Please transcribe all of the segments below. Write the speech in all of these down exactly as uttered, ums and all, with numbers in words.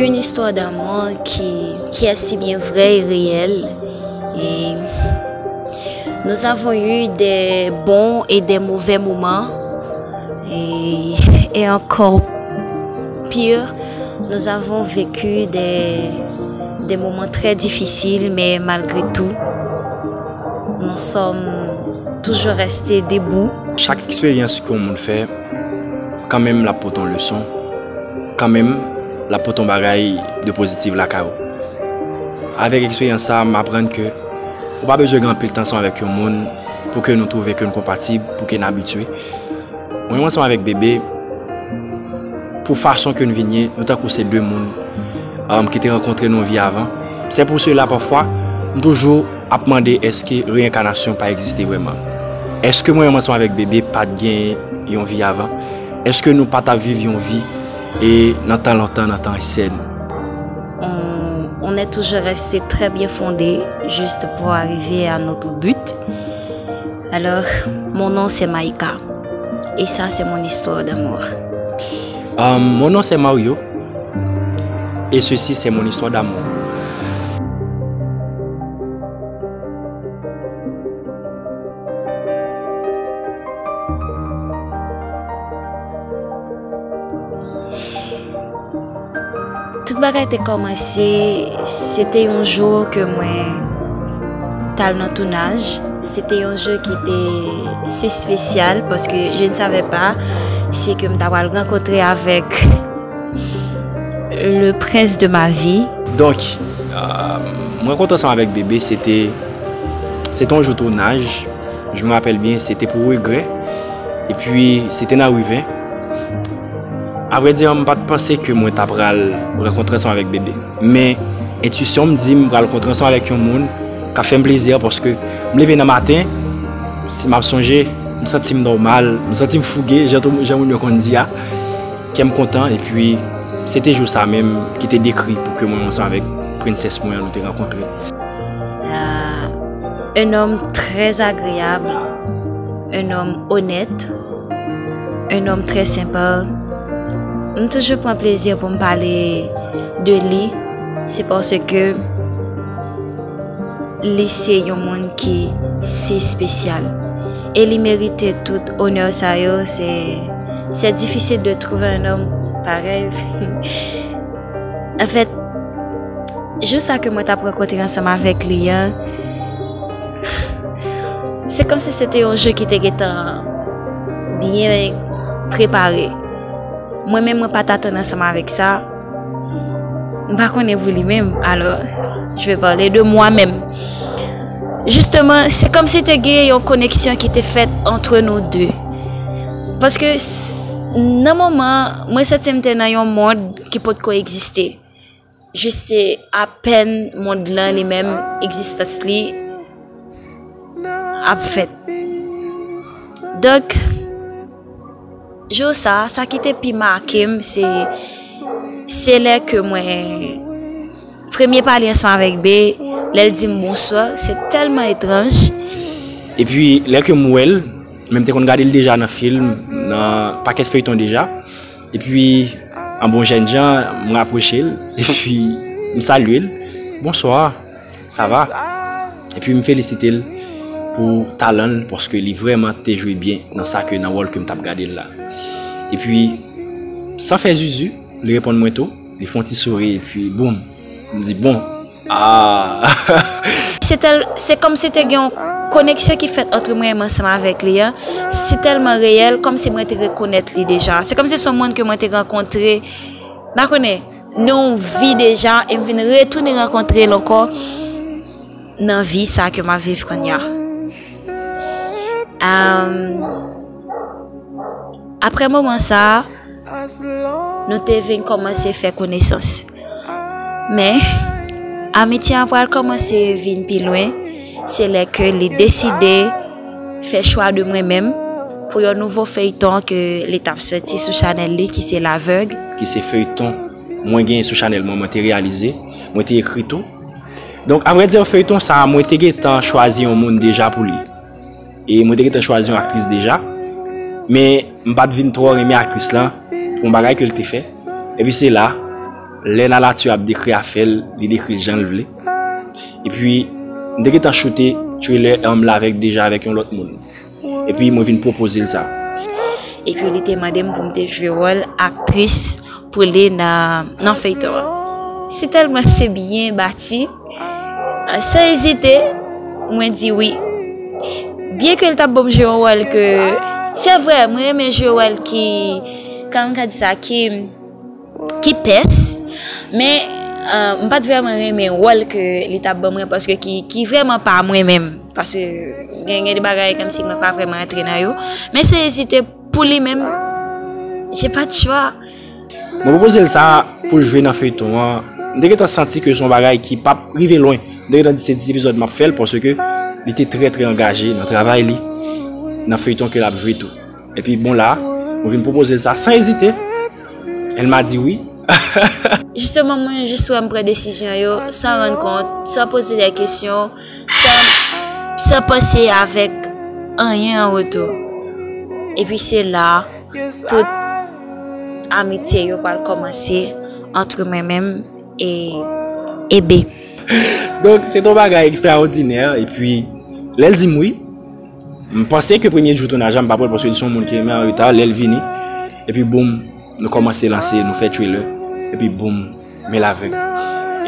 Une histoire d'amour qui, qui est si bien vraie et réelle. Et nous avons eu des bons et des mauvais moments. Et, et encore pire, nous avons vécu des, des moments très difficiles, mais malgré tout, nous sommes toujours restés debout. Chak eksperyans ke yon moun fè, kanmenm l ap pote yon leson, kanmenm l ap pote yon bagay de pozitif lakay ou. Avèk eksperyans sa a, m aprann ke ou pa bezwen gen anpil tan ansanm avèk yon moun pou ke nou twouve ke n konpatib, pou ke n abitye. Mwen menm ansanm avèk Bebe, pou fason ke n vin ye, nou tankou se de moun, um, ki te rankontre nan yon vi avan. Se pou sela, pafwa, m toujou ap mande èske reyenkanasyon pa egziste vrèman. Èske mwen menm ansanm avèk Bebe pa t gen yon vi avan? Èske nou pa t ap viv yon vi e nan tan lontan, nan tan ansyen? On, on est toujours resté très bien fondé juste pour arriver à notre but. Alors, mon nom c'est Maïka. Et ça, c'est mon histoire d'amour. Euh, mon nom c'est Mario. Et ceci, c'est mon histoire d'amour. Tout bagay te kòmanse, se te yon jou ke mwen t al nan tounaj. Se te yon jou ki te si espesyal paske je ne savais pas si ke m ta pral rankontre avèk le prince de ma vie. Donk, euh, mwen rankontre ansanm avèk Bebe, se te, se te yon jou tounaj. Je me rappelle bien, se te pou Regrè. Epi, se te nan ri ven. Avrèdi, m pa t panse ke mwen ta pral rankontre ansanm avèk Bebe. Men, entwisyon m di m pral rankontre ansanm avèk yon moun k ap fè m plezi, paske m leve nan maten, si m ap sonje, m santi m nòmal, m santi m fouge, jan tou, jan moun yo konn di a. Kè m kontan, epi se te jou sa menm ki te dekri pou ke mwen ansanm avèk prensès mwen an nou te rankontre. Euh, un homme très agréable, un homme honnête, un homme très sympa. M toujou pran plezi pou m pale de li, se paske li se yon moun ki si espesyal. E li merite tout onè sa yo, se, c'est difficile de trouver un homme pareil. Anfèt, jou sa ke mwen t ap rankontre ansanm avèk li an, se kòmsi se te yon jou ki te gentan byen prepare. Mwen menm, mwen pa t atann ansanm avèk sa. M pa konnen pou li menm, alors, je vais parler de moi-même. Justement, se kòmsi te gen yon koneksyon ki te fèt entre nous deux. Paske s-, nan moman, mwen santi m te nan yon mond ki potko egziste. Jis se apèn mond lan li menm, egzistans li ap fèt. Donk, jou sa, sa ki te pi make m, se, se lè ke mwen premye pale ansanm avèk Be, lè l di m bonswa, se tèlman etranj. Epi, lè ke m wè l, men m te konn gade l deja nan fim, nan pakèt feyton deja. Epi, an bon jèn jan, m rapwoche l, epi m salye l. Bonswa, sa va? Epi m felisite l pou talan l, paske li vrèman te jwe byen nan sa ke, nan wòl ke m t ap gade l la. Epi, san fè zuzu, li reponn mwen tou, li fè yon ti souri, epi boum, m di, bon, ah! Se tèl, se kòmsi te gen yon koneksyon ki fèt ant mwen menm ansanm avèk li an. Se tèlman reyèl, kòmsi mwen te rekonèt li deja. Se kòmsi se yon moun ke mwen te rankontre, m pa konnen, nan yon vi deja, e m vin retounen rankontre l ankò nan vi sa ke m ap viv kounye a. Am, apre moman sa, nou te vin kòmanse fè konesans. Men, amitye an pral kòmanse vin pi lwen, se lè ke li deside fè chwa de mwen menm pou yon nouvo feyton ke li t ap sòti sou chanèl li, ki se L'Aveugle. Ki se feyton mwen genyen sou chanèl mwen, mwen te reyalize, mwen te ekri tou. Donk, avrèdi, feyton sa a, mwen te gentan chwazi yon moun deja pou li. E mwen te gentan chwazi yon aktris deja. Men, m pa t vin twò renmen aktris lan pou yon bagay ke l te fè. Epi se la, Lè nanati ap dekri afè l, li dekri l jan l vle. Epi, m te gentan choute trailer Lamèk deja avèk yon lòt moun. Epi, mwen vin pwopoze l sa. Epi, li te mande m pou m te jwe wòl aktris pou li nan, nan feyton an. Se tèlman se byen bati. San ezite, mwen di wi. Byen ke l t ap ban m jwe yon wòl ke, se vre, mwen renmen jwe wòl ki, kòman m ka di sa, ki, ki pès, men, euh, m pa t vrèman renmen wòl ke li t ap ban mwen, paske ki, ki vrèman pa mwen menm. Paske gen, gen de bagay kòmsi mwen pa vrèman antre nan yo. Men San ezite, pou li menm, j'ai pas de choix. Mwen pwopoze l sa pou l jwe nan feyton an. M te gentan santi ke se yon bagay ki p ap rive lwen. M te gentan di se dis epizòd m ap fè l, paske li te trè, trè angaje nan travay li, nan feyton ke l ap jwe tou. Epi bon la, mwen vin pwopoze l sa san ezite. Elle m'a dit oui. Jisteman, mwen jis wè m pran desizyon yo san rann kont, san poze de kesyon, san, san panse avèk anyen an retou. Epi se la, tout amitye yo pral kòmanse antre mwen menm e, e B. Donk, se te yon bagay ekstraòdinè, epi lè l di m wi, m panse ke premye jou tounaj la, m pa pran l paske li se yon moun ki renmen an reta, lè l vini, epi boum, nou kòmanse lanse, nou fè trailer, epi boum, men Lavèg.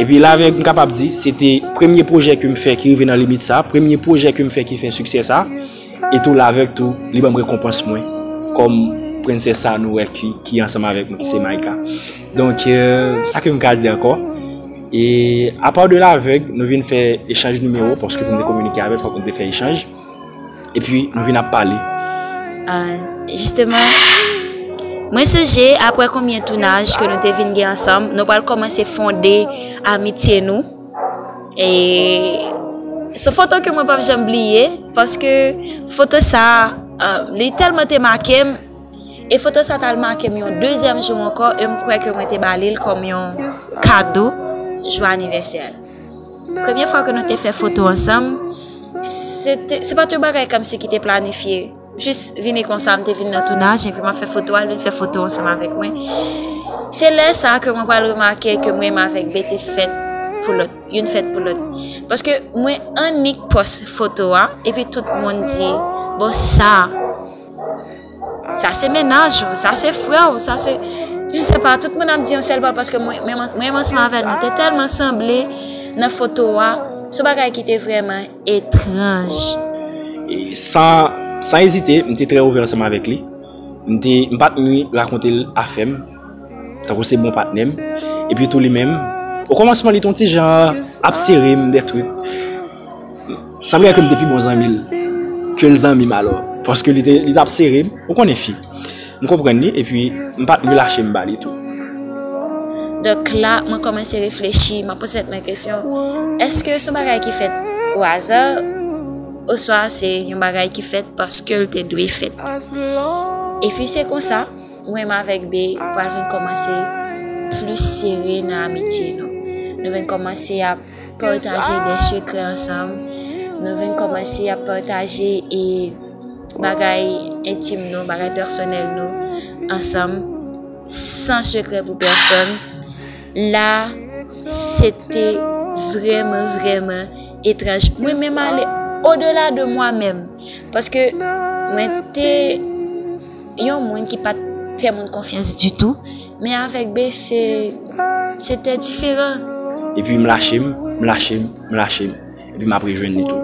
Epi Lavèg, m kapab di, se te premye pwojè ke m fè ki rive nan limit sa, premye pwojè ke m fè ki fè siksè sa, e tou Lavèg tou, li ban m rekonpans mwen, kòm prensès sa nou wè ki, ki ansanm avèk nou, ki se Maïka. Donk, euh, sa ke m ka di ankò, e apa de Lavèg, nou vin fè echanj nimewo, paske pou m te kominike avè l, fòk nou te fè echanj. Epi, nou vin ap pale. Ah, jisteman, mwen sonje, apre konbyen tounaj ke nou te vin gen ansanm, nou pral kòmanse fonde amitye nou. E se foto ke mwen p ap janm bliye, paske foto sa, ah, li tèlman te make m, e foto sa t al make m yon dezyèm jou ankò, e m kwè ke mwen te ba li l kòm yon kado jou anivèsè l. Premye fwa ke nou te fè foto ansanm, se te, se pa t yon bagay kòmsi ki te planifye. Jis vini konsa, m te vin nan tounaj, epi m ap fè foto, al vin fè foto ansanm avèk mwen. Se lè sa ke mwen pral remake ke mwen menm avèk B te fèt pou lòt, youn fèt pou lòt. Paske mwen annik pòs foto a, epi tout moun di, bon, sa, sa se mennaj ou, sa se frè ou, sa se, je sais pas, tout moun ap di yon sèl pawòl paske mwen, mwen, mwen ansanm avè l, nou te tèlman sanble nan foto a, se yon bagay ki te vrèman etranj. E san, san ezite, m te trè ouvè ansanm avèk li. M te, m pa t ni rakonte l afè m, tankou se bon patnè m. Epi tou li menm, okòmansman li te yon ti jan ap sere m de twit. Sanble ke m te pi bon zanmi l ke l zanmi m alò. Paske li te, li t ap sere m. Ou konnen fi. M konprann li, epi m pa t relache m ba li tou. Donk la, mwen kòmanse reflechi, m ap poze tèt mwen kesyon, èske se yon bagay ki fèt o aza, oswa se yon bagay ki fèt paske l te dwe fèt? Epi se konsa, mwen menm avèk B pral vin kòmanse plis sere nan amitye nou. Nou vin kòmanse ap pataje de sekrè ansanm. Nou vin kòmanse ap pataje e bagay entim nou, bagay pèsonèl nou ansanm, san sekrè pou pèsonn. La, se te vrèman, vrèman etranj. Mwen menm ale odela de mwa menm. Paske mwen te yon moun ki pa t fè moun konfyans ditou. Men avèk B, se, se te diferan. Epi m lache m, m lache m, m lache m. Epi m ap rejwenn li tou.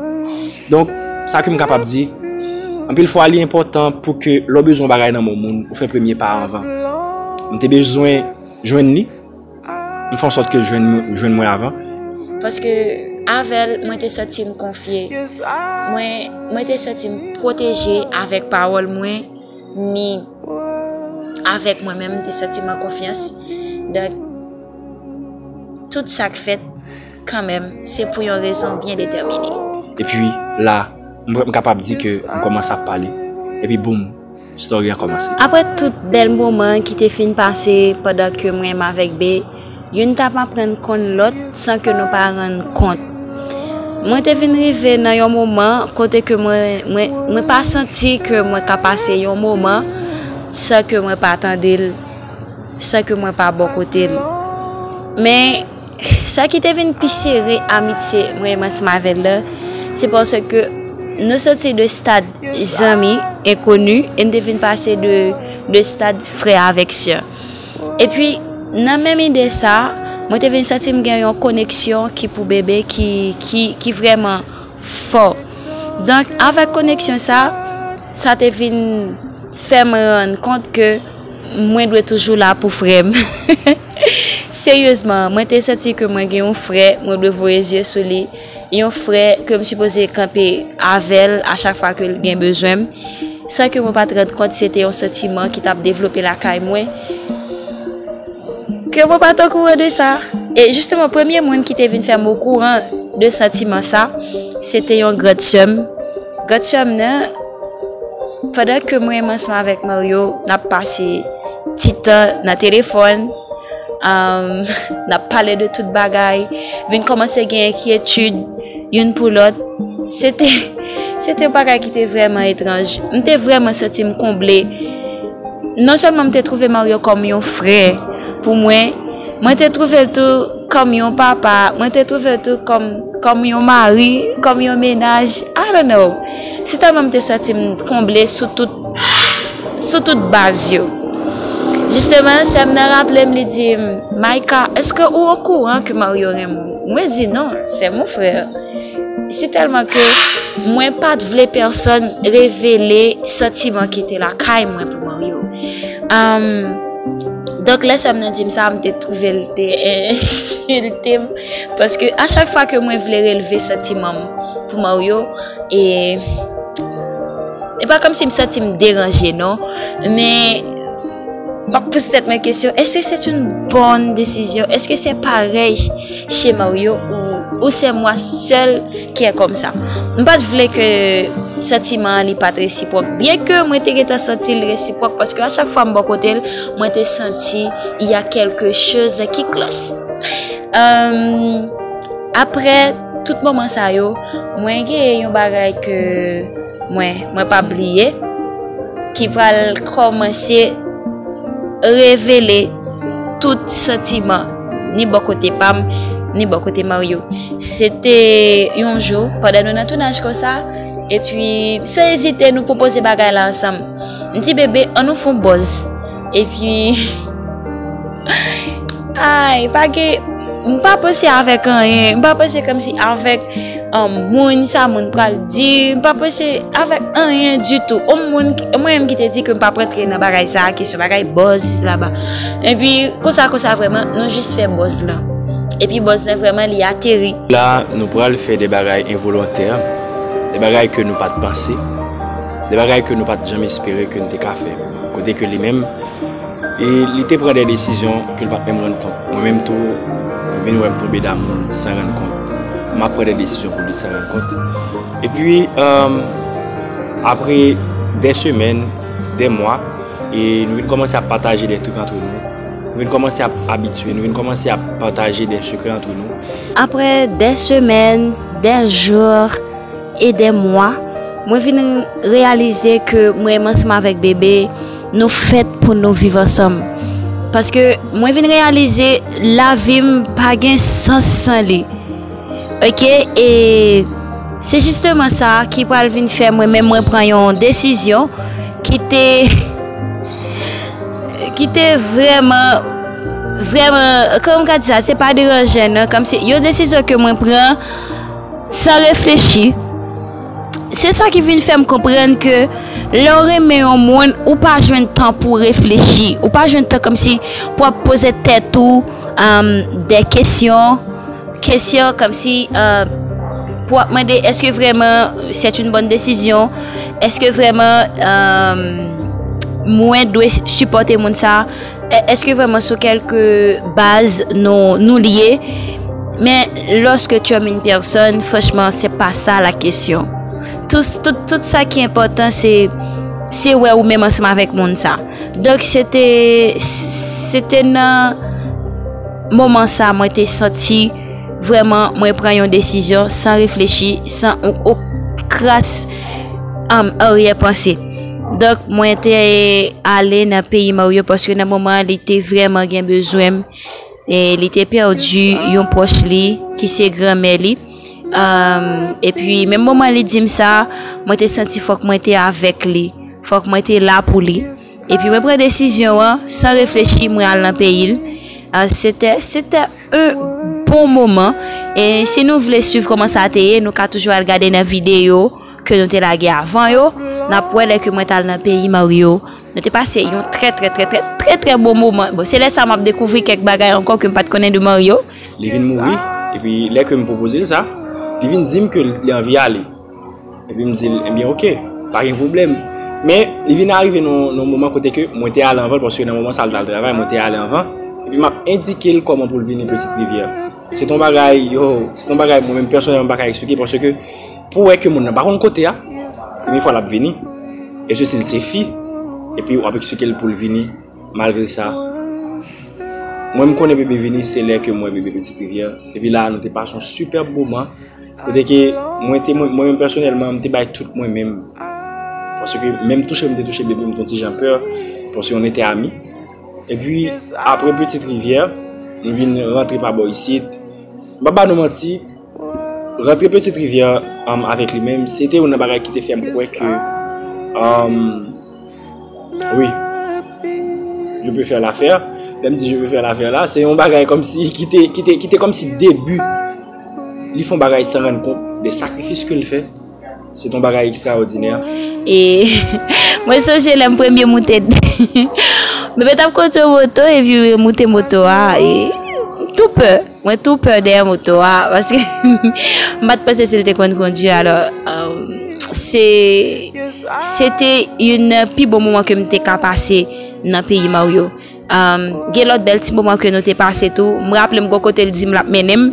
Donk, sa ke m kapab di, anpil fwa li enpòtan pou ke lè w bezwen yon bagay nan men yon moun, ou fè premye pa a anvan. M te bezwen jwenn li, m fè an sòt ke l jwenn, jwenn mwen avan. Paske avè l, mwen te santi m konfye. Mwen, mwen te santi m pwoteje avèk pawòl mwen, ni avèk mwen menm, m te santi m an konfyans. Donk, tout sa k fèt, kanmenm, se pou yon rezon byen detèmine. Epi la, m, m kapab di ke m kòmanse ap pale. Epi boum, story an kòmanse. Apre tout bèl moman ki te fin pase pandan ke mwen menm avèk B, youn t ap aprann konn lòt san ke nou pa rann kont. Mwen te vin rive nan yon moman kote ke mwen, mwen, mwen pa santi ke mwen ka pase yon moman san ke mwen pa tande l, san ke mwen pa bò kote l. Men, sa ki te vin pi sere amitye mwen ansanm avè l la, se paske nou soti de stad zanmi, enkoni, e n te vin pase de, de stad frè avèk sè. Epi, nan menm ide sa, mwen te vin santi m gen yon koneksyon ki pou bebe ki, ki, ki vrèman fò. Donk, avèk koneksyon sa, sa te vin fè mwen rann kont ke mwen dwe toujou la pou frè m. Seryezman, mwen te santi ke mwen gen yon frè, mwen dwe voye zye sou li. Yon frè ke m sipoze kanpe avè l a chak fwa ke l gen bezwen m. San ke mwen pa t rann kont, se te yon santiman ki t ap devlope lakay mwen. Ke mwen pa t okouran de sa. E jisteman, premye moun ki te vin fè m okouran de santiman sa, se te yon grann sè m. Grann sè m nan, pandan ke mwen ansanm avèk Mario, n ap pase ti tan nan telefòn, um, n ap pale de tout bagay, vin kòmanse gen enkyetid youn pou lòt. Se te, se te yon bagay ki te vrèman etranj. M te vrèman santi m konble. Non sèlman m te twouve Mario kòm yon frè pou mwen, mwen te twouve l tou kòm yon papa, mwen te twouve l tou kòm, kòm yon mari, kòm yon mennaj. I don't know. Se tèlman m te santi m konble sou tout, sou tout baz yo. Jisteman, sè m nan raple m, li di m, Micah, èske ou okouran ke Mario renmen w? Mwen di, non, c'est mon frère. Si tèlman ke mwen pa t vle pèsonn revele santiman ki te lakay mwen pou Mario. Am, donk, lè sè m nan di m sa, m te twouve l te ensilte m. Paske a chak fwa ke mwen vle relve santiman m pou Mario, e, e pa kòmsi m santi m deranje, non. Men, m ap poze tèt mwen kesyon, est-ce que c'est une bonne décision? Est-ce que c'est pareil chez Mario ou, ou c'est moi seul qui est comme ça? M pa t vle ke santiman an li pa t resipwòk. Byen ke mwen te gentan santi l resipwòk, paske a chak fwa m bò kote l, mwen te santi il y a quelque chose qui cloche. Em, apre tout moman sa yo, mwen gen yon bagay ke mwen, mwen pa bliye, ki pral kòmanse revele tout santiman, ni bò kote pa m, ni bò kote Mario. Se te yon jou, pandan nou nan tounaj konsa, epi san ezite, nou pwopoze bagay la ansanm. M di, bebe, ann nou fè yon bòz. Epi, ay, pa gen, m pa panse avèk anyen. M pa panse kòmsi avèk, um, moun sa moun pral di. M pa panse avèk anyen ditou. On moun, ki- mwen menm ki te di ke m p ap rantre nan bagay sa, kesyon bagay bòz, sisi la la. Epi, konsa, konsa, vrèman, nou jis fè bòz lan. Epi, bòz lan, vrèman, li ateri. La, nou pral fè de bagay envolontè, de bagay ke nou pa t panse, de bagay ke nou pa t janm espere ke nou te ka fè. Kote ke li menm, e li te pran de desizyon ke l pa t menm rann kont. Mwen menm tou, m vin wè m tonbe damou l san rann kont. M ap pran de desizyon pou li san rann kont. Epi, um, apre de semèn, de mwa, e nou vin kòmanse ap pataje de trik antre nou. Nou vin kòmanse ap abitye, nou vin kòmanse ap pataje de sekrè antre nou. Apre de semèn, de jou e de mwa, mwen vin reyalize ke mwen menm ansanm avèk bebe, nou fèt pou nou viv ansanm. Paske mwen vin reyalize lavi m pa gen sans san li. Oke, e se jisteman sa ki pral vin fè mwen menm mwen pran yon desizyon ki te, ki te vrèman, vrèman, kòman m ka di sa, se pa deranjan, non, kòmsi yon desizyon ke mwen pran san reflechi. Se sa ki vin fè m konprann ke lè w renmen yon moun, ou pa jwenn tan pou w reflechi. Ou pa jwenn tan kòmsi pou w ap poze tèt ou, um, de kesyon. Kesyon kòmsi, um, pou w ap mande, èske vrèman c'est une bonne décision? Èske vrèman, um, mwen dwe sipòte moun sa? E- èske vrèman sou kèlke baz nou, nou lye? Men, lorsque tu aimes une personne, franchement, c'est pas ça la question. Tout, tout, tout sa ki enpòtan, se, se wè ou menm ansanm avèk moun sa. Donk, se te, se te nan moman sa, mwen te santi vrèman, mwen pran yon desizyon san reflechi, san on, on kras, um, aryè panse. Donk, mwen te ale nan peyi Mario, paske nan moman an, li te vrèman gen bezwen m. E li te pèdi yon pwòch li, ki se granmè li. Epi, menm moman li di m sa, mwen te santi fòk mwen te avèk li. Fòk mwen te la pou li. Epi, mwen pran desizyon an, san reflechi, mwen al nan peyi l. Se te, se te yon bon moman. E si nou vle swiv kòman sa te ye, nou ka toujou al gade nan videyo ke nou te lage avan yo. N ap wè lè ke mwen t al nan peyi Mario. Nou te pase yon trè, trè, trè, trè, trè, trè bon moman. Bon, se lè sa m ap dekouvri kèk bagay ankò ke m pa t konnen de Mario. Li vin mouri, epi lè ke m pwopoze l sa, li vin di m ke li anvi ale. Epi m di l, ebyen, oke, pa gen pwoblèm. Men, li vin arive nan, nan yon moman kote ke mwen te ale anvan l, paske nan moman sa l t al travay, mwen te ale anvan. Epi m ap endike l kòman pou l vini Petite Rivière. Se t on bagay, yo, se t on bagay mwen menm pèsonèlman m pa ka eksplike, paske pou wè ke moun nan pa konn kote a, premye fwa l ap vini, e se si l se fi, epi w ap eksplike l pou l vini, malgre sa, mwen m konnen bebe vini, se lè ke m wè bebe Petite Rivière, epi la a nou te pase yon sipèb moman, kote ke mwen te, mwen, mwen menm pèsonèlman, m te bay tout mwen menm, paske menm touche m te touche bebe, m t on ti jan pè, paske on était amis. Epi, apre Petite Rivière, m vin rantre pa bò isit. M pa ba nou manti, rantre Petite Rivière, um, avèk li menm, se te youn nan bagay ki te fè m kwè ke, um, wi, je peux faire l'affaire. Lè m di je peux faire l'affaire la, se yon bagay kòmsi ki te, ki te, ki te kòmsi debi. Li fè yon bagay san rann kont de sakrifis ke l fè. Se t on bagay ekstraòdinè. E mwen sonje lè m premye moute. Bebe t ap kondui yon moto epi mwen moute moto a. E tou pè. Mwen tou pè dèyè moto a. Paske m pa t panse si l te konn kondui. Alò, um, se, se te youn nan pi bon moman ke m te ka pase nan peyi Mario. Um, gen lòt bèl ti moman ke nou te pase tou. M raple m gon kote l di m l ap mennen m.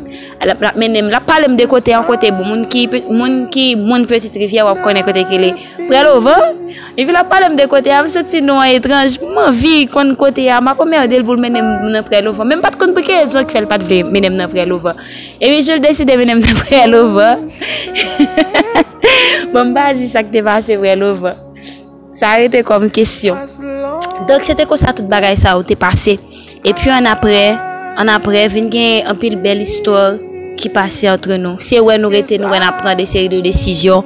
L ap, l ap mennen m. L ap pale m de kote an kote bon. Moun ki, moun ki, moun Petite Rivière, w ap konnen kote ke li. Prè Lovan. Epi l ap pale m de kote a. M santi non an etranj. M anvi konn kote a. M ap anmède l pou l mennen m nan Prè Lovan. Men m pa t konn pou ki rezon ki fè l pa t vle mennen m nan Prè Lovan. Epi jou l deside mennen m nan Prè Lovan. Bon, m pa di sa k te pase Prè Lovan. Sa rete kòm kesyon. Donk, se te konsa tout bagay sa yo te pase. Epi, annapre, annapre, vin gen anpil bèl istwa ki pase antre nou. Se wè nou rete, nou wè n ap pran de seri de desizyon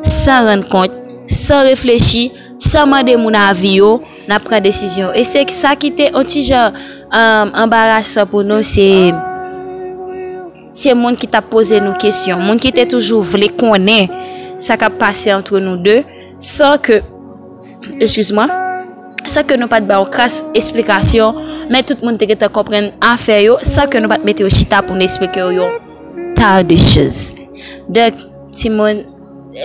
san rann kont, san reflechi, san mande moun avi yo, n ap pran desizyon. E se sa ki te yon ti jan, um, anbarasan pou nou, se se moun ki t ap poze nou kesyon, moun ki te toujou vle konnen sa k ap pase antre nou de, san ke, eskiz mwen, san ke nou pa t bay yon kras esplikasyon, men tout moun te gentan konprann afè yo, san ke nou pa t mete yo chita pou nou esplike yo yon ta de choz. Donk, timoun,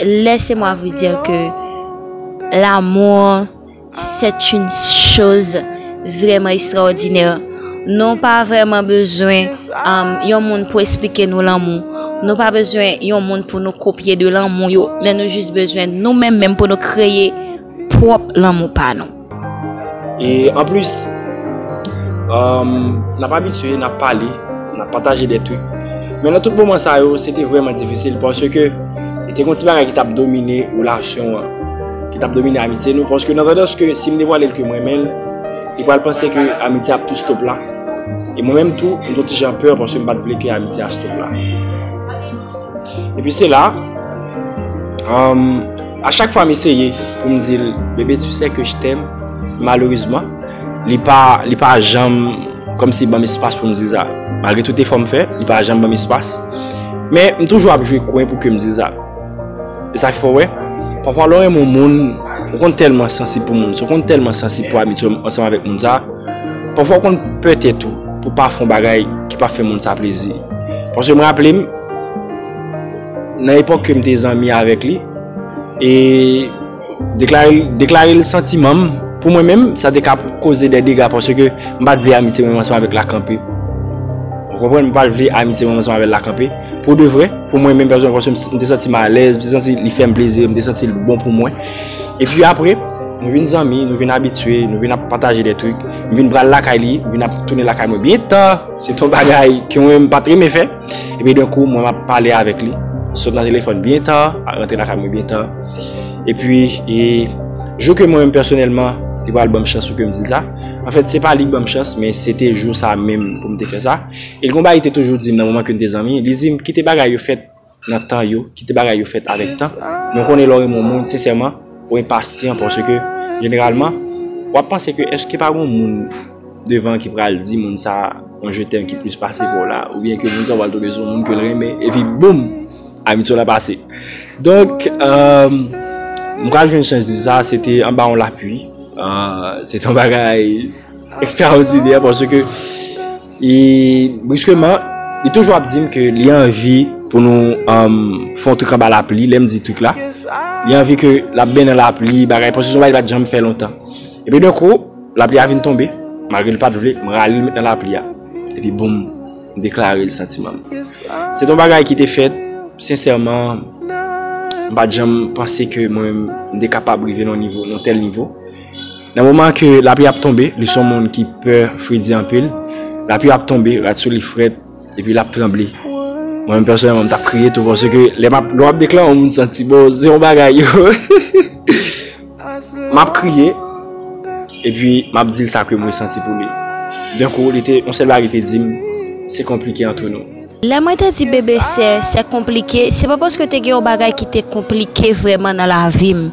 laissez-moi vous dire que l'amour c'est une chose vraiment extraordinaire. Nou pa vrèman bezwen, um, yon moun pou esplike nou lanmou. Nou pa bezwen yon moun pou nou kopye de lanmou yo, men nou jis bezwen nou menm menm pou nou kreye pwòp lanmou pa nou. E anplis, um, n ap abitye, n ap pale, n ap pataje de trik. Men nan tout moman sa yo, se te vrèman difisil paske te gen yon ti bagay ki t ap domine relasyon an, ki t ap domine amitye nou. Paske nan tandans ke si m devwale l ke m renmen l, li pral panse ke amitye ap tou stop la. E mwen menm tou, m t on ti jan pè paske m pa t vle ke amitye a stop la. Epi se la, um, a chak fwa m eseye pou m di l, bebe, tu sais que je t'aime, malerezman, li pa, li pa janm kòmsi ban m espas pou m di sa. Malgre tout efò m fè, li pa janm ban m espas. Men, m toujou ap jwe kwen pou ke m di sa. E sa k fè w wè, pafwa lè w renmen yon moun, ou konn tèlman sansib pou moun sa, ou konn tèlman sansib pou amitye w ansanm avèk moun sa, pafwa w konn pè tèt ou pou w pa fè yon bagay ki p ap fè moun sa plezi. Paske m raple m, nan epòk ke m te zanmi avèk li, e deklare, deklare l santiman m, pou mwen menm, sa te ka koze de dega paske m pa t vle amitye mwen menm ansanm avèk l la kanpe. Ou konprann? M pa t vle amitye mwen menm ansanm avèk l la kanpe. Pou de vrè, pou mwen menm pèsonèl, paske m, m te santi m alèz, m te santi li fè m plezi, m te santi l bon pou mwen. Epi apre, nou vin zanmi, nou vin abitye, nou vin ap pataje de trik. M vin pral lakay li, m vin ap tounen lakay mwen byen ta. Se t on bagay ke mwen menm m pa t renmen fè. Epi, dan kou, mwen m ap pale avèk li. Sot nan telefòn byen ta, al rantre lakay mwen byen ta. Epi, e, jou ke mwen menm pèsonèlman, li pral ban m chans pou ke m di sa, Anfèt, se pa li k ban m chans, men se te jou sa menm pou m te fè sa. E l gon bagay li te toujou di m nan moman ke n te zanmi, li di m kite bagay yo fèt nan tan yo, kite bagay yo fèt avèk tan. Men w konnen lè w renmen yon moun, sensèman, ou enpasyan, paske jeneralman, w ap panse ke èske pa gon moun devan ki pral di moun sa yon je t'aime ki plis pase pa w la, oubyen ke moun sa pral tonbe sou yon moun ke l renmen, epi boum, amitye w la pase. Donk, euh, m pral jwenn chans di sa, se te anba yon lapli. Euh, se te yon bagay ekstraòdinè, paske e, briskeman, li toujou ap di m ke li anvi pou nou, um, fè yon trik anba lapli. Lè m di trik la, li anvi ke l ap benyen nan lapli, bagay, paske se yon bagay li pa t janm fè lontan. Epi, denkou, lapli a vin tonbe, malgre li pa t vle, m rale l met nan lapli a. Epi, boum, m deklare l santiman m. Se te yon bagay ki te fèt, sensèman, m pa t janm panse ke mwen menm, m te kapab rive nan yon nivo, nan yon tèl nivo. Nan moman ke lapli ap tonbe, li se yon moun ki pè fredi anpil. Lapli ap tonbe, rad sou li frèt, epi l ap tranble. Mwen menm pèsonèlman, m t ap kriye tou, paske lè m ap, lè w ap deklare yon moun santi, bon, se yon bagay yo. M ap kriye, epi m ap di l sa ke mwen santi pou li. Denkou, li te, yon sèl bagay li te di m, se konplike ant nou. Lè mwen te di bebe sè, sè konplike, se pa paske te gen yon bagay ki te konplike vrèman nan lavi m.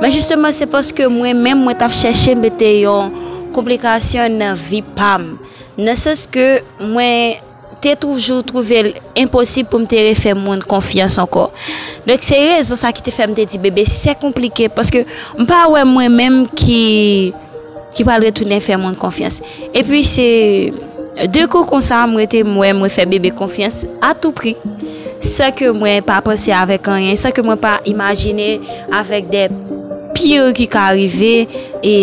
Men jisteman, se paske mwen menm, mwen t ap chèche mete yon konplikasyon nan vi pa m. Nan sans ke mwen te toujou twouve l enposib pou m te refè moun konfyans ankò. Donk, se rezon sa ki te fè m te di bebe sè konplike, paske m pa wè mwen menm ki ki pral retounen fè moun konfyans. Epi se de kou konsa, m rete m wè m refè bebe konfyans a tou pri, san ke mwen pa panse avèk anyen, san ke mwen pa imajine avèk de pir ki ka rive e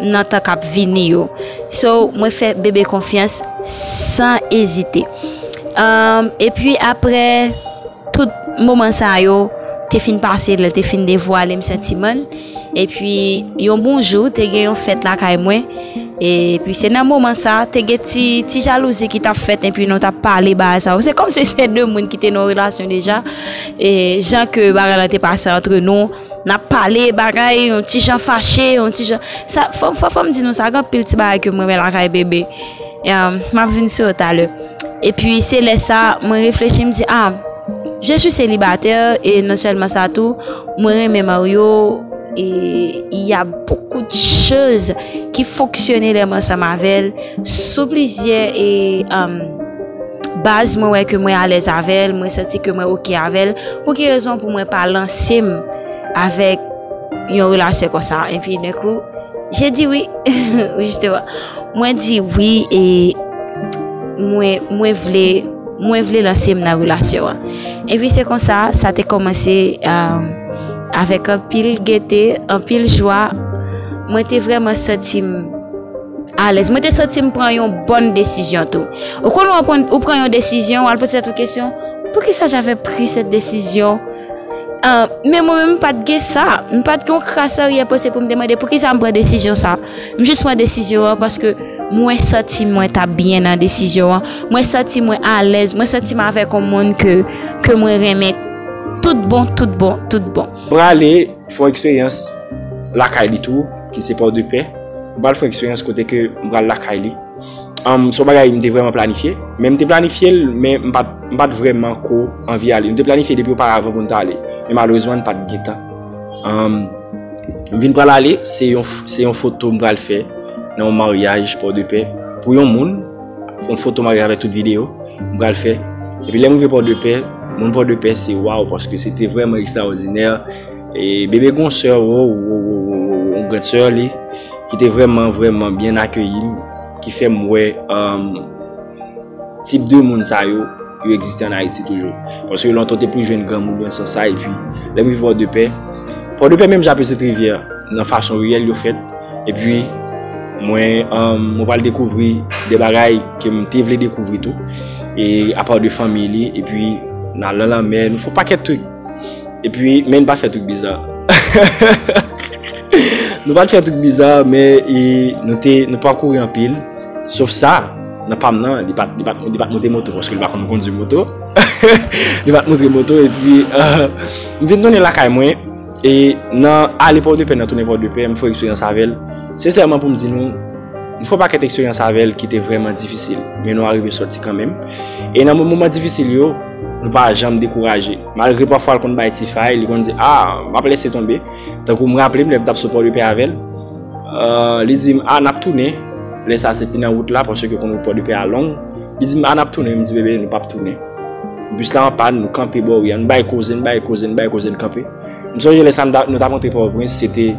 nan tan k ap vini yo. So, mwen fè bebe konfyans san ezite. Um, epi apre tout moman sa yo te fin pase, lè l te fin devwale m santiman l. Epi, yon bon jou, te gen yon fèt lakay mwen. Epi, se nan moman sa, te gen ti, ti jalouzi ki t ap fèt, epi nou t ap pale bagay sa yo. Se kòmsi se de moun ki te nan yon relasyon deja. E jan ke bagay lan te pase antre nou, n ap pale bagay, yon ti jan fache, yon ti jan. Sa, fò, fò, fò m di nou sa, gen anpil ti bagay ke m renmen lakay bebe. Um, m ap vin sou yo talè. Epi se lè sa, mwen reflechi, m di, ah, je suis célibataire, e non sèlman sa tou, mwen renmen Mario, e il y a beaucoup de choses ki fonksyone lè m ansanm avè l, sou plizyè, e, um, baz, mwen wè ke mwen alèz avè l, mwen santi ke mwen oke avè l. Pou ki rezon pou mwen pa lanse m avèk yon relasyon konsa? Epi, denkou, je di wi. Wi, jisteman. Mwen di wi e mwen, mwen vle, mwen vle lanse m nan relasyon an. Epi se konsa, sa te kòmanse, um, avèk anpil gete, anpil jwa. Mwen te vrèman santi m alèz. Mwen te santi m pran yon bòn desizyon tou. Ou konn ou pran, ou pran yon desizyon, w al poze tèt ou kesyon, poukisa j'avais pris cette décision? Ah, men mwen menm, m pa t gen sa. M pa t gen yon kras aryè panse pou m te mande poukisa m pran desizyon sa. M jis pran desizyon an paske mwen santi mwen t ap byen nan desizyon an. Mwen santi mwen alèz. Mwen santi m avèk yon moun ke, ke mwen renmen tout bon, tout bon, tout bon. Prale fè yon eksperyans lakay li tou, ki se Pòdepè. M pral fè yon eksperyans kote ke m pral lakay li. Um, se yon bagay m te vrèman planifye, men m te planifye l, men m pa t, m pa t vrèman ko anvi ale. M te planifye depi oparavan pou n t ale, men malerezman, n pa t gen tan. Um, m vin pral ale, se yon, se yon foto m pral fè nan yon maryaj Pòdepè pou yon moun, yon foto maryaj avèk tout videyo m pral fè. Epi lè m rive Pòdepè, moun Pòdepè se waw, paske se te vrèman ekstraòdinè. E bebe gon sè, wo, wo, wo, wo, wo, yon grand sè li, ki te vrèman, vrèman byen akeyi m, ki fè m wè, um, tip de moun sa yo, yo egziste ann Ayiti toujou. Paske lontan, w te plis jwenn granmoun nan sans sa, epi lè m rive Pòdepè, Pòdepè menm jan ak Petite Rivière, nan fason riyèl yo fèt, epi mwen, um, mwen pral dekouvri de bagay ke m te vle dekouvri tou, e apa de fanmi li, epi n al nan lanmè, nou fè yon pakèt trik. Epi, men n pa fè trik biza. Nou pa t fè trik biza, men, e, nou te, nou pa kouri anpil. Sof sa, nan pa m nan, li pa t, li pa t, li pa t monte moto, paske li pa konn kondui moto. Li pa t monte moto, epi, euh, m vin tounen lakay mwen, e nan ale Pòdepè, nan tounen Pòdepè, m fè eksperyans avè l. Sensèman, pou m di nou, Nou fè yon pakèt eksperyans avè l ki te vrèman difisil, men nou arive sòti kanmenm. E nan moman difisil yo, nou pa janm dekouraje. Malgre pafwa l konn bay ti fay, li konn di, "A, m ap lese tonbe." Tankou m raple m lè m t ap sou Pòdepè avè l, euh, li di m, "A, n ap tounen." Lè sa a se te nan wout la, paske konn wout Pòdepè a long. Li di m, "A, n ap tounen." M di, "Bebe, nou p ap tounen." Bis la an pàn, nou kanpe bò ri a, nou bay koze, nou bay koze, nou bay koze, nou kanpe. M sonje lè sa nou t ap rantre Pòtoprens, se te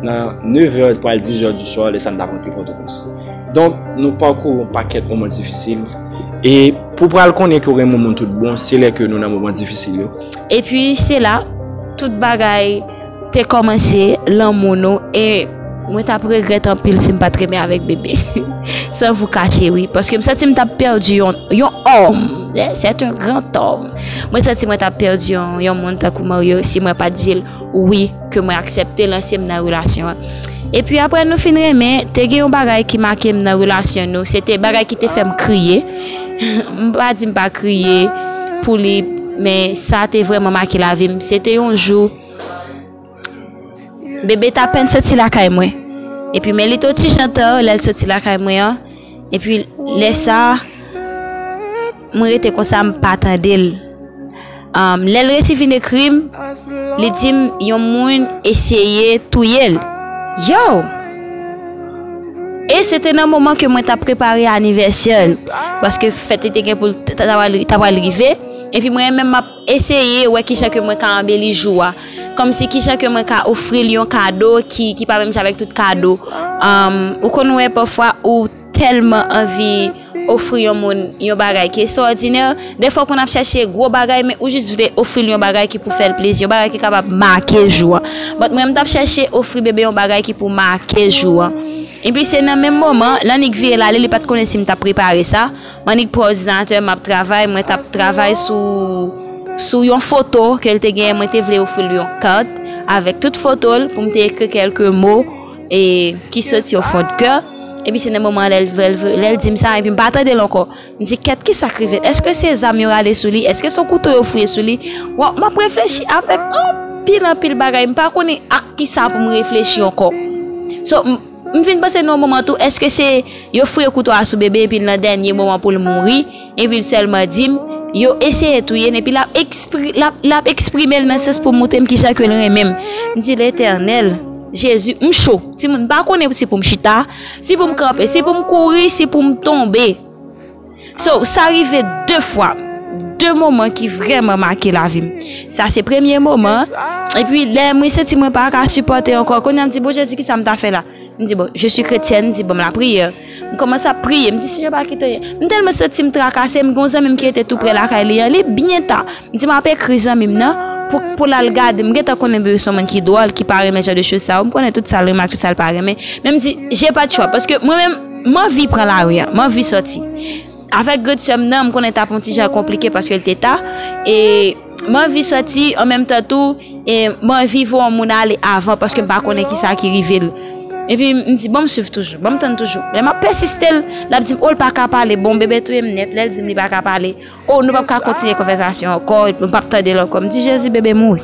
nan nevè pral dizè di swa, lè sa nou t ap rantre Pòtoprens. Donk, nou pakouri yon pakèt moman difisil. E pou pral konnen ke w renmen yon moun tout bon, se lè ke nou nan moman difisil yo. Epi, se la, tout bagay te kòmanse, lanmou nou, e mwen t ap regrèt anpil si m pa t renmen avèk Bebe. San vou kache, wi, paske m santi m t ap pèdi yon, yon òm. Eh, c'est un grand homme. Mwen santi mwen t ap pèdi yon, yon moun tankou Mario si mwen pa t di l wi, ke mwen aksepte lanse m nan relasyon an. Epi apre nou fin renmen, te gen yon bagay ki make m nan relasyon nou. Se te bagay ki te fè m kriye. M pa di m pa kriye pou li, men sa te vrèman make lavi m. Se te yon jou, Bebe t apèn soti lakay mwen. Epi men li te yon ti jan ta lè l soti lakay mwen an. Epi lè sa a, mwen rete konsa, m pa tande l. Um, lè l resi vin ekri m, li di m yon moun eseye touye l. Yo! E se te nan moman ke mwen t ap prepare anivèsè l, paske fèt li te gen pou l t-, t-, ta pral, ta pral rive. Epi mwen menm m ap eseye wè kijan ke mwen ka anbeli jou a. Kòmsi kijan ke mwen ka ofri l yon kado ki, ki pa menm jan avèk tout kado. Um, ou konn wè pafwa ou tèlman anvi ofri yon moun yon bagay ki estwòdinè, defwa w konn ap chèche gwo bagay, men ou jis vle ofri l yon bagay ki pou fè l plezi, yon bagay ki kapab make jou an. But mwen, m t ap chèche ofri Bebe yon bagay ki pou make jou an. Epi se nan menm moman, l annik vire l ale, li pa t konnen si m t ap prepare sa. M annik pran òdinatè, m ap travay, mwen t ap travay sou, sou yon foto ke l te genyen, mwen te vle ofri l yon kat avèk tout foto l pou m te ekri kèlke mo e ki soti o fon de kè. Epi se nan moman lè l, lè l, lè l di m sa, epi m pa tande l ankò. M di, "Kèt, kisa k rive l? Èske se zam yo rale sou li? Èske se yon kouto yo fouye sou li?" Wa-, m ap reflechi avèk anpil, anpil bagay. M pa konnen ak kisa pou m reflechi ankò. So, m, m vin panse nan yon moman tou, èske se yo fouye kouto a sou Bebe, epi nan dènye moman pou l mouri, epi l sèlman di m, yo eseye touye l, epi l ap ekspri-, l ap, l ap eksprime l nan sans pou montre m kijan ke l renmen m. M di, "Letènèl, Jezi, m cho." Timoun, m pa konnen si pou m chita, si pou m kanpe, si pou m kouri, si pou m tonbe. So, sa rive de fwa. De moman ki vrèman make lavi m. Sa se premye moman. Epi, lè mwen santi mwen pa ka sipòte ankò, kounye a m di, "Bon, Jezi, kisa m ta fè la?" M di, "Bon, je suis chrétienne," m di, "Ban m lapriyè." M kòmanse ap priye, m di, "Senyè, pa kite anyen." M tèlman santi m trakase, m gen yon zanmi m ki rete tou prè lakay li an, li byen ta. M di, "M ap ekri zanmi m nan pou, pou l al gade." M gentan konnen Bebe se yon moun ki dwòl, ki pa renmen jan de choz sa yo. M konnen tout sa l renmen ak tout sa l pa renmen. Men m di, "J'ai pas de choix," paske mwen menm, m anvi pran lari a, m anvi sòti. Avèk grann sè m nan, m konnen t ap yon ti jan konplike paske l te ta. E m anvi sòti, an menm tan tou, e m anvi voye yon moun ale avan paske m pa konnen kisa ki rive l. Epi m di, "Ban m swiv toujou, ban m tann toujou." Lè m ap pèsiste l, l ap di m, "O, l pa ka pale." Bon, Bebe touye m nèt lè l di m li pa ka pale. "O, nou p ap ka kontinye konvèsasyon ankò, nou p ap tande l ankò." M di, "Jezi, Bebe mouri."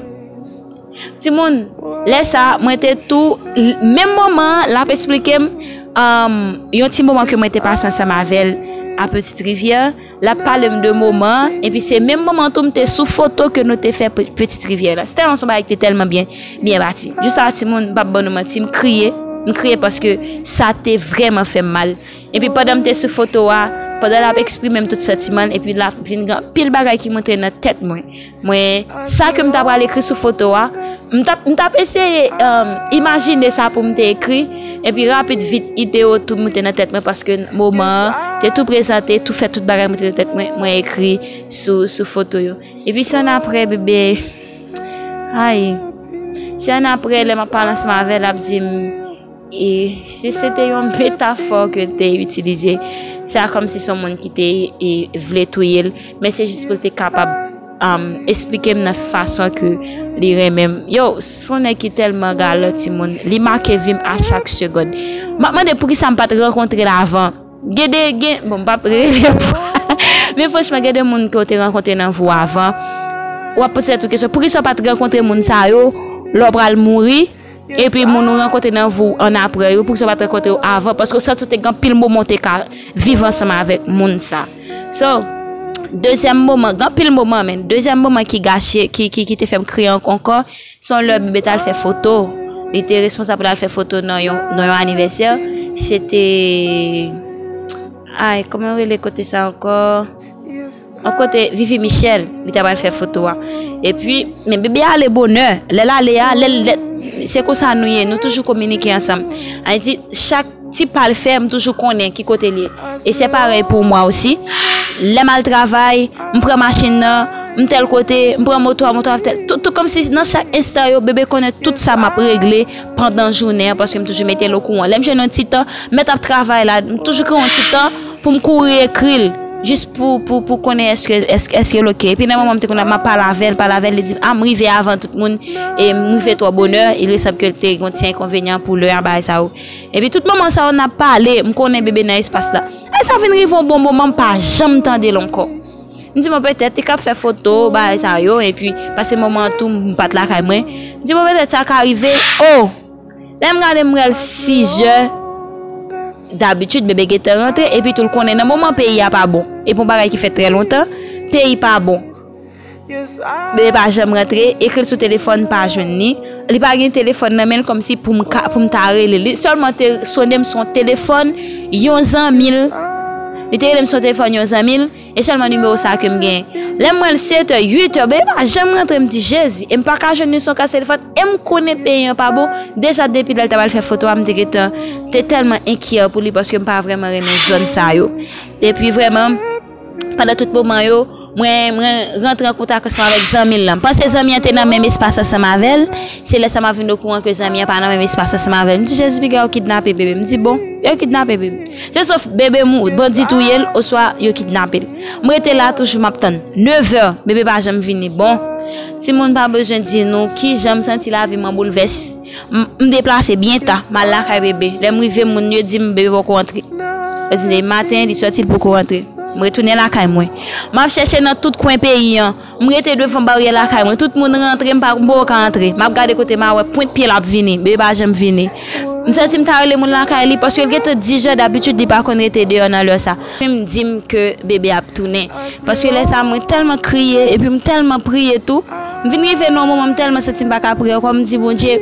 Timoun, lè sa, mwen te tou, l-, menm moman an, l ap esplike m, um, yon ti moman ke mwen te pase ansanm avè l a Petite Rivière, l ap pale m de moman an, epi se menm moman tou m te sou foto ke nou te fè Pe-, Petite Rivière la. Se tèlman, se yon bagay ki te tèlman byen, byen bati. Jis la, timoun, m p ap ban nou manti, m kriye, m kriye paske sa te vrèman fè m mal. Epi pandan m te sou foto a, pandan l ap eksprime m tout santiman l, epi l ap vin gen anpil bagay ki monte nan tèt mwen. Mwen, sa ke m ta pral ekri sou foto a, m t ap, m t ap eseye, um, imajine sa pou m te ekri, epi rapid vit ide yo tou monte nan tèt mwen paske moman an te tou prezante, tou fè tout bagay monte nan tèt mwen, mwen ekri sou, sou foto yo. Epi se annapre, Bebe, ay, se annapre lè m ap pale ansanm avè l, l ap di m, E se, se te yon metafò ke l te itilize. Se a kòmsi se yon moun ki te, e, vle touye l, men se jis pou l te kapab, um, esplike m nan fason ke li renmen m. Yo, se yon nèg ki tèlman galan, timoun. Li make vi m a chak segonn. M ap mande poukisa m pa t rankontre l avan. Gen de, gen, bon, m p ap rele. Men franchman, gen de moun ke w te rankontre nan vi w avan. W ap poze tèt ou kesyon, poukisa w pa t rankontre moun sa yo lè w pral mouri? Epi moun ou rankontre nan vi w annapre yo, poukisa w pa t rankontre yo avan? Paske w santi w te gen anpil moman w te ka viv ansanm avèk moun sa. So, dezyèm moman, gen anpil moman, men dezyèm moman ki gache, ki, ki, ki te fè m kriye ankò, se yon lè bebe t al fè foto. Li te responsab pou l al fè foto nan yon, nan yon anivèsè. Se te, ay, kòman yo rele kote sa ankò? Yon kote Vivi Michel, li t ap al fè foto a. Epi, men bebe ale bonè. Lè l ale a, lè, lè, se konsa nou ye, nou toujou kominike ansanm. Sa vle di, chak ti pa l fè, m toujou konnen ki kote l ye. E se parèy pou mwen osi. Lè m al travay, m pran machin nan, m tèl kote, m pran moto a, moto a tèl. Tout, tout kòmsi nan chak enstan yo, bebe konnen tout sa m ap regle pandan jounen an, paske m toujou mete l okouran. Lè m jwenn yon ti tan, mèt ap travay la, m toujou gen yon ti tan pou m kouri ekri l, jis pou, pou, pou konnen èske, èske, èske l oke. Epi nan moman m te konn ap, m ap pale avè l, pale avè l, li di m, a, m rive avan tout moun, e m rive twò bonè, il resab ke l te gen yon ti enkonvenyan pou lè a, bagay sa yo. Epi tout moman sa yo n ap pale, m konnen bebe nan espas la. E sa vin rive yon bon moman, m pa janm tande l ankò. M di, bon, petèt, li k ap fè foto, bagay sa yo, epi pase moman an tou, m pa t lakay mwen. M di, bon, petèt, sa ka rive. O! Lè m gade, m wè l sizè. Dabitid, bebe gentan rantre, epi tou l konnen nan moman peyi a pa bon. Epi yon bagay ki fèt trè lontan, peyi pa bon. Bebe pa janm rantre, ekri l sou telefòn, pa jwenn li. Li pa gen telefòn nan men l kòmsi pou m ka, pou m ta rele l. Li sèlman te sonnen m sou yon telefòn yon zanmi l. Li te rele m sou yon telefòn yon zanmi l. E sèlman nimewo sa ke m genyen. Lè m wè l sèt è, uit è, bebe pa janm rantre, m di, Jezi, e m pa ka jwenn li sou yon kaz telefòn, e m konnen peyi an pa bon. Deja depi lè l t ap al fè foto a, m te gentan, te tèlman enkyè pou li paske m pa vrèman renmen zòn sa yo. Epi vrèman, pandan tout moman yo, mwen, mwen rantre an kontak ansanm avèk zanmi l lan. M panse zanmi an te nan menm espas ansanm avè l. Se lè sa m ap vin okouran ke zanmi an pa nan menm espas ansanm avè l. M di, Jezi, piga yo kidnape bebe. M di, bon, yo kidnape bebe. Se swa bebe mou, bandi touye l, oswa yo kidnape l. M rete la toujou, m ap tann. Nevè, bebe pa janm vini. Bon, timoun pa bezwen di nou kijan m santi lavi m an boulvès. M, m deplase byen ta, m al lakay bebe. Lè m rive, moun yo di m bebe poko antre. Yo di demen maten, li sòti, li poko antre. M retounen lakay mwen. M ap chèche nan tout kwen peyi an. M rete devan baryè lakay mwen. Tout moun rantre, m pa, m poko ka antre. M ap gade kote m a wè pwent pye l ap vini. Bebe pa janm vini. M santi m ta rele moun lakay li, paske l gentan diz è, dabitid li pa konn rete deyò nan lè sa. Men m di m ke bebe ap tounen. Paske lè sa a, mwen tèlman kriye, epi m tèlman priye tou. M vin rive nan yon moman, m tèlman santi m pa ka priye ankò, m di, Bondye,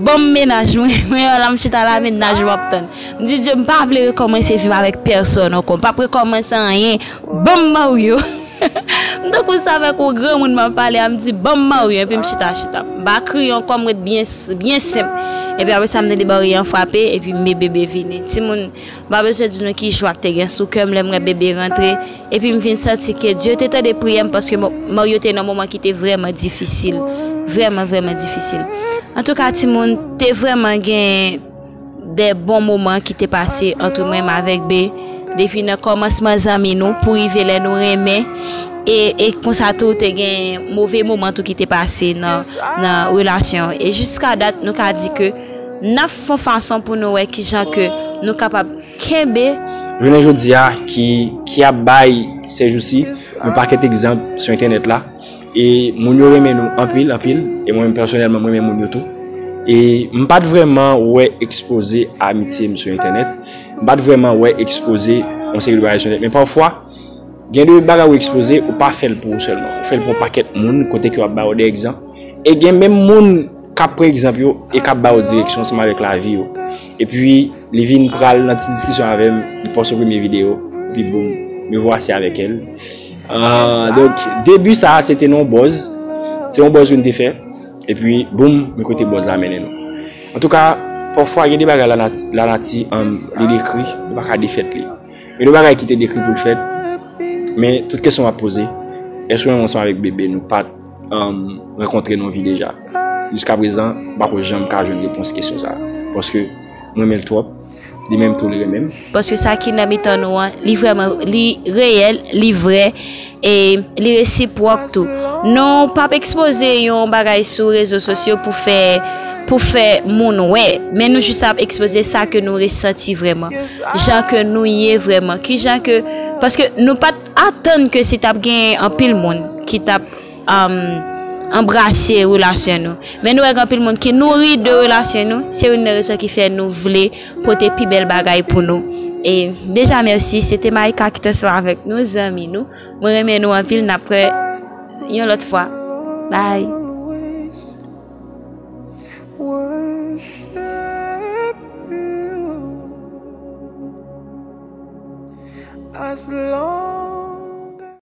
ban m mennaj mwen. Mwen la, m chita la, mennaj m ap tann. M di, Dye, m pa vle rekòmanse viv avèk pèsòn ankò. M p ap rekòmanse anyen. Ban m mari yo. M tankou sa avèk yon granmoun m ap pale a, m di, ban m mari yo, epi m chita, chita. M pa kriye ankò, m ret byen, byen senp. Epi apre sa, m tande baryè an frape, epi m, bebe vini. Timoun, m pa bezwen di nou ki jwa k te gen sou kè m lè m wè bebe rantre. Epi m vin santi ke Dye te tande priyè m, paske m, Mario te nan moman ki te vrèman difisil. Vrèman, vrèman difisil. Antouka, timoun, te vrèman gen de bon moman ki te pase ant mwen avèk Be. Depi nan kòmansman zanmi nou pou rive lè nou renmen. E, e konsa tou, te gen move moman tou ki te pase nan, nan relasyon. E jiska dat, nou ka di ke n ap fè yon fason pou nou wè kijan ke nou kapab kenbe. Jounen jodi a, ki, ki ap bay, sèjousi, yon pakèt egzanp sou entènèt la. E moun yo renmen nou anpil, anpil. E mwen menm pèsonèlman, mwen renmen moun yo tou. E m pa t vrèman wè ekspoze amitye m sou entènèt. M pa t vrèman wè ekspoze yon seri de bagay sou entènèt. Men pafwa, gen de bagay ou ekspoze, ou pa fè l pou ou sèlman. Ou fè l pou yon pakèt moun, kote ke yo ap ba yo de egzanp. E gen menm moun k ap pran egzanp yo e k ap ba yo direksyon ansanm avèk lavi yo. Epi, li vin pral nan ti diskisyon avè m, li pòs yon premye videyo, epi boum, me voici avec elle. Ah, donk, debi sa a, se te nan yon bòz. Se yon bòz ke n te fè. Epi, boum, men kote bòz la mennen nou. Antouka, pafwa, gen de bagay lanati, lanati, um, li dekri, nou pa ka defèt li. Gen de bagay ki te dekri pou l fèt, men tout kesyon m ap poze, èske mwen ansanm avèk bebe, nou pa t, um, rankontre nan vi deja? Jiska prezan, m pako janm ka jwenn repons kesyon sa a. Paske m renmen l twòp, li menm tou li renmen m. Paske sa ki nan mitan nou an, li vrèman, li reyèl, li vrè, e li resipwòk tou. Nou p ap ekspoze yon bagay sou rezo sosyo pou fè, pou fè moun wè, men nou jis ap ekspoze sa ke nou resanti vrèman, jan ke nou ye vrèman, kijan ke, paske nou pa t atann ke si t ap gen anpil moun ki t ap, um, anbrase relasyon nou. Men nou wè gen anpil moun ki nouri de relasyon nou, se youn nan rezon ki fè nou vle pote pi bèl bagay pou nou. E deja mèsi, se te Maïka ki te ansanm avèk nou, zanmi nou. Mwen renmen nou anpil, n ap wè yon lòt fwa. Bye.